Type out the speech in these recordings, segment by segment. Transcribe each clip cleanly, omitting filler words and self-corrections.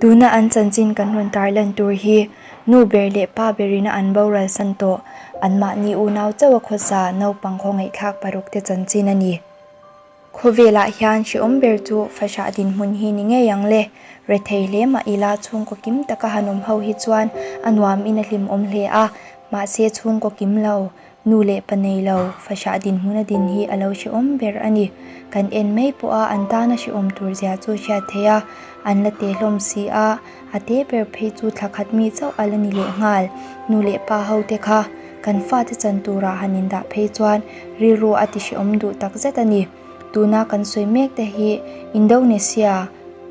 Tuna an chanchin kan rawn tarlan tur hi nu ber leh pa berina an boral san tawh, anmahni unau chauh a khawsa naupang khawngaihthlak paruk te chanchin a ni. Khawvelah hian hrehawm ber chu fahrah dinhmun hi ni ngei ang le. Rethei hle mah ila chhungkaw kim taka han awm ho hi chuan a nuam in a hlimawm hle a, mahse chhungkaw kim lo, Nu leh pa nei lo, fahrah dinhmun a din hi a lo hrehawm ber a ni. Kan en mai pawh a an tana hrehawm tur zia chu hriat theih a, an la te hlawm si a, a te ber phei chu thla khat mi chauh a la ni leh nghal. Nu leh pa ho te kha kan fate chan turah han indah phei chuan rilru a ti hrehawm duh tak zet a ni. Tuna kan sawi mek te hi Indonesia,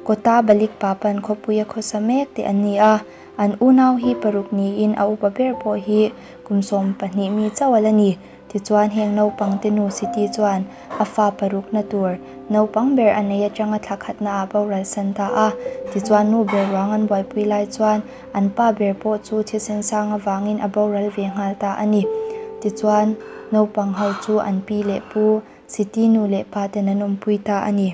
Kota Balikpapan khawpuia khawsa mek te an ni a. An unau hi paruk niin a upa ber pawh hi kum 12 mi chauh a la ni. Tichuan heng naupang te nu Siti chuan a fa parukna tur naupang ber a nei atanga thla khatna ah boral san ta a. Tichuan nu ber ruang an buaipui lai chuan an pa ber pawh chu thisen sang avangin a boral ve nghal ta a ni. Tichuan naupang ho chu an pi leh pu Siti nu leh pa ten an awmpui ta a ni.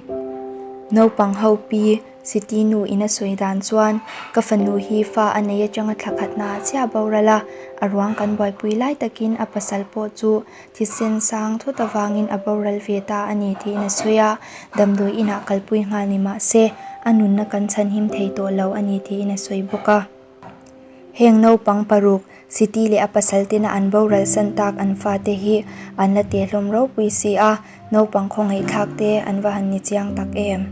Naupang ho pi Siti nu in a sawi dan chuan ka fanu hi fa a nei atanga thla khatna ah chiah boral a, a ruang kan buaipui lai takin a pasal pawh chu thisen sang thut avangin a boral ve ta a ni tiin a sawi a, damdawi inah kalpui nghal ni mah se a nunna kan chhanhim thei tawh lo a ni tiin a sawi bawk a. Heng naupang paruk, Siti leh a pasal tena an boral san tak an fate hi an la te hlawm ropui si a, naupang khawngaihthlak te an va han ni chiang tak em.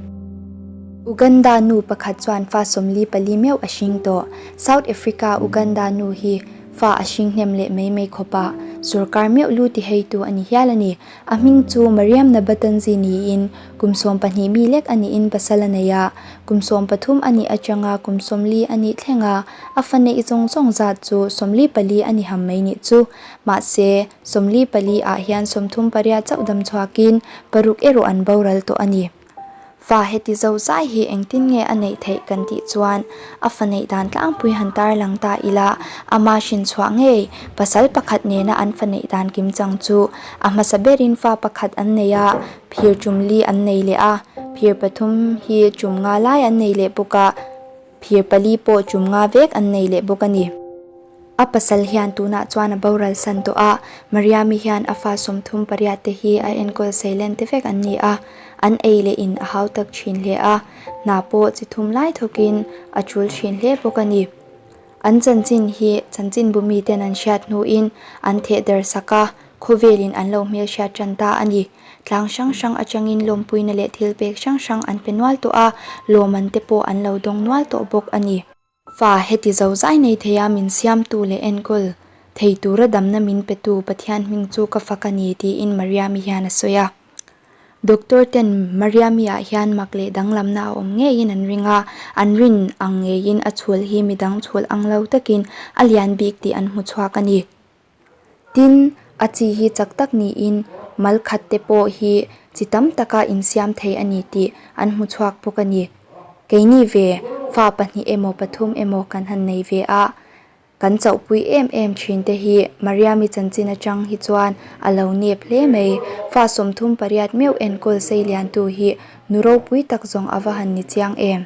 Uganda nu pakhat chuan fa 44 meuh a hring tawh. South Africa Uganda nu hi fa a hring hnem leh mai mai khawp a, sorkar meuh lu ti heitu a ni hial a ni. A hming chu Mariam Nabatanzi niin kum 12 mi lek a niin pasal a nei a, kum 13 a nih atanga kum 40 a nih thleng a, a fa neih zawng zawng zat chu 44 a ni ham mai nih chu. Mahse, 44 ah hian 38 chauh dam chhuakin paruk erawh an boral tawh a ni. Fa heti zo zai hi engtin nge a neih theih kan tih chuan a fa neih dan tlangpui han tar lang ta ila, ama hrin chhuah ngei pasal pakhat nena an fa neih dan kim chang chu a hmasa berin fa pakhat an nei a, phir tum li an nei leh a, phir pathum hi tum nga lai an nei leh bawk a, phir pali pawh tum nga vek an nei leh bawk a ni. A pasal hian tunah chuan a boral san tawh a, Mariami hian a fa 38 te hi a enkawl seilen te vek an ni a, an ei leh in a hau tak thin hle a, hna pawh chi thum lai thawkin a tul thin hle bawk a ni. An chanchin hi chanchinbu miten an hriat hnuin an theh der sak a, khawvelin an lo hmelhriat tan ta a ni. Tlang hrang hrang atangin lawmpuina leh thilpek hrang hrang an pe nual tawh a, lawman te pawh an lo dawng nual tawh bawk a ni. Fa heti zo zai nei thei a min siamtu leh enkawl thei tura damna min petu Pathian hming chu ka fak a ni tiin Mariami hian a sawi a. Doctor ten Mariami ah hian mak leh danglamna a awm ngeiin an ring a, an rin ang ngeiin a chhul hi midang chhul ang lo takin a lian bik tih an hmu chhuak a ni. Tin, a chi hi chak tak niin mal khat te pawh hi chi tam taka insiam thei a ni tih an hmu chhuak bawk a ni. Keini ve, fa pahnih emaw pathum emaw kan han nei ve a, kan chauhpui em em thin te hi Mariami chanchin atang hi chuan a lo nep hle mai. Fa 38 meuh enkawl sei liantu hi nu ropui tak zawng a va han ni chiang em.